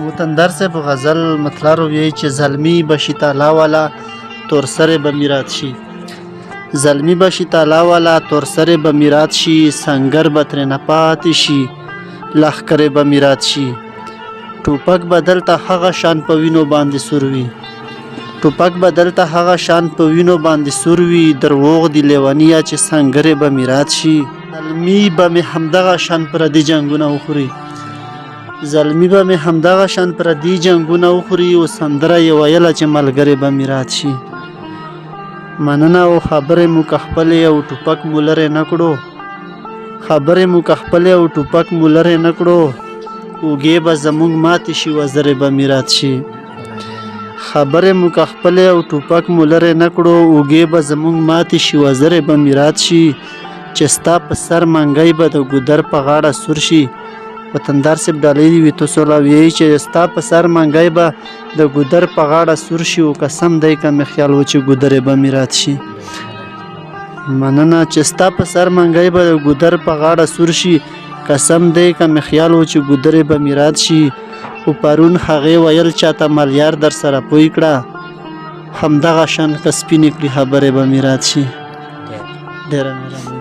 وطندار صاحب غزل مطلع رویي چې زلمی بشي تالا والا تور سره به میرات شي، زلمی بشي تالا والا تور سره به میرات شي، سنګر به ترېنه پاتې شي، لښکرې به میرات شي. ټوپک به دلته هغه شان په وینو باندې سور وي، ټوپک به دلته هغه شان په وینو باندې سور وي، دروغ دي لیونیه چې سنګرې به میرات شي. زلمی به مې همدغه شان پردي جنګونه وخوري، زلمی به مې همدغه شان پردي جنګونه وخوري، او سندره یې ویله چې ملګرې به میرات شي. مننه. او خبرې مو که خپلې او ټوپک مو لرې نه کړو، خبرې مو که خپلې او ټوپک مو لرې نه کړو، اوږې به زموږ ماتې شي، وزرې به میرات شي. خبرې مو که خپلې او ټوپک مو لرې نه کړو، اوږې به زموږ ماتې شي، وزرې به میرات شي. چې ستا په سر منګی به د ګودر په غاړه سور شي. وطندار صاحب ډالۍ دي وي تاسو لا ویي چې ستا په سر منګی به د ګودر په غاړه سور شي، او قسم دی که مې خیال و چې ګودرې به میرات شي. مننه. چې ستا په سر منګی به د ګودر په غاړه سور شي، قسم دی که مې خیال و چې ګودرې به میرات شي. او پرون هغې ویل چاته ملیار در سره پوی کړه، همدغه شان که سپینې کړي خبرې به میرات شي. ډېره مهرباني.